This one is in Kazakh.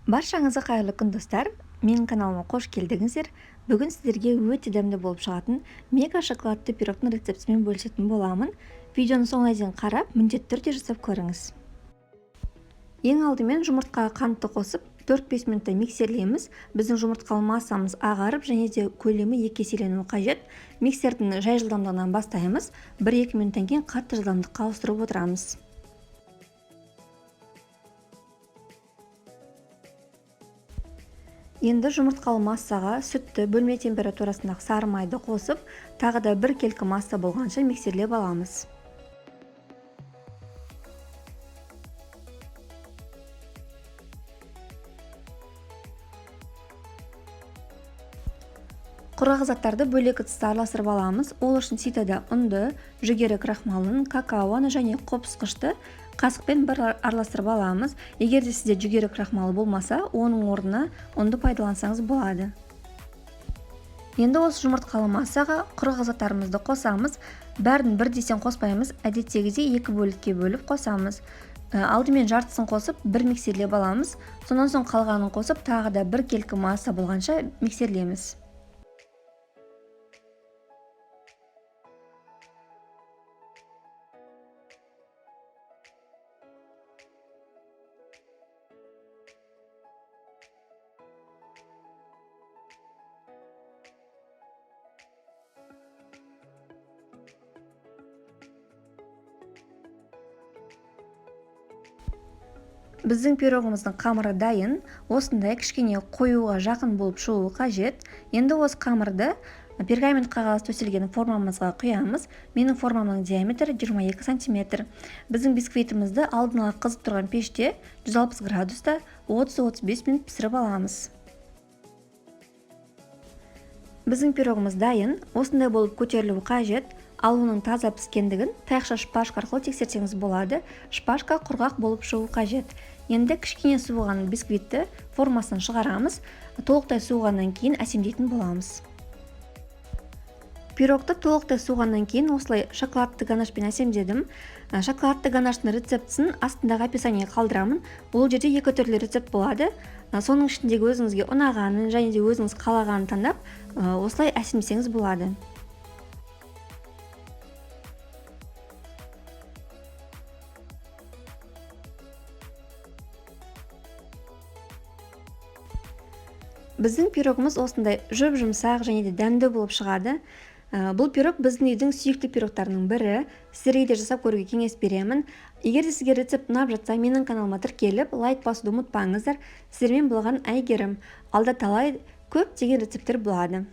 Баршаңызға қайырлы күн, достар! Менің каналыма қош келдіңіздер. Бүгін сіздерге өте дәмді болып шығатын мега шоколадты пирогтың рецептімен бөлісетін боламын. Видеоны соңына дейін қарап, міндетті түрде жасап көріңіз. Ең алдымен жұмыртқаға қантты қосып, 4-5 минутта миксерлейміз. Біздің жұмыртқалы массамыз ағарып және де көлемі екі еселенуі қажет. Миксердің жай жылдамдығынан бастаймыз. 1-2 минуттан кейін қатты жылдамдыққа ауыстырып отырамыз. Енді жұмыртқалы массаға сүтті, бөлме температурасындағы сары майды қосып, тағы да бір келкі масса болғанша миксерлеп аламыз. Құрғақ заттарды бөлек ыдыста араластырып аламыз. Ол үшін ситода ұнды, жүгері крахмалын, какаоны және қопсқышты қасықпен бір араластырып аламыз. Егер де сізде жүгері крахмалы болмаса, оның орнына ұнды пайдалансаңыз болады. Енді осы жұмыртқалы массаға құрғақ заттарымызды қосамыз. Бәрін бірден қоспаймыз, әдеттегідей екі бөлікке бөліп қосамыз. Алдымен жартысын қосып, бір миксерлеп аламыз. Сонан соң қалғанын қосып, тағы да бір келкі масса болғанша миксерлейміз. Біздің пирогымыздың қамыры дайын. Осындай кішкене қоюға жақын болып шығуы қажет. Енді осы қамырды пергамент қағаз төселген формамызға құямыз. Менің формамның диаметрі 22 сантиметр. Біздің бисквитімізді алдын ала қызып тұрған пеште 160 градуста 30-35 минут пісіріп аламыз. Біздің пирогымыз дайын. Осындай болып көтерілуі қажет. Ал оның таза піскендігін таяқша шпажка арқылы тексерсеңіз болады. Шпажка құрғақ болып шығуы қажет. Енді кішкене суыған бисквитті формасынан шығарамыз. Толықтай суығаннан кейін әсемдейтін боламыз. Пирогты толықтай суығаннан кейін осылай шоколадты ганашпен әсемдедім. Шоколадты ганаштың рецептісін астындағы описаниеге қалдырамын. Ол жерде екі түрлі рецепт болады. Соның ішіндегі өзіңізге ұнағанын және де өзіңіз қалағанын таңдап, осылай әсемдесеңіз болады. Біздің пирогымыз осындай жұп-жұмсақ және де дәмді болып шығады. Бұл пирог біздің үйдің сүйікті пирогтарының бірі. Сіздерге де жасап көруге кеңес беремін. Егер де сізге рецепт ұнап жатса, менің каналыма тіркеліп, лайк басуды ұмытпаңыздар. Сіздермен болған Әйгерім. Алда талай көптеген рецепттер болады.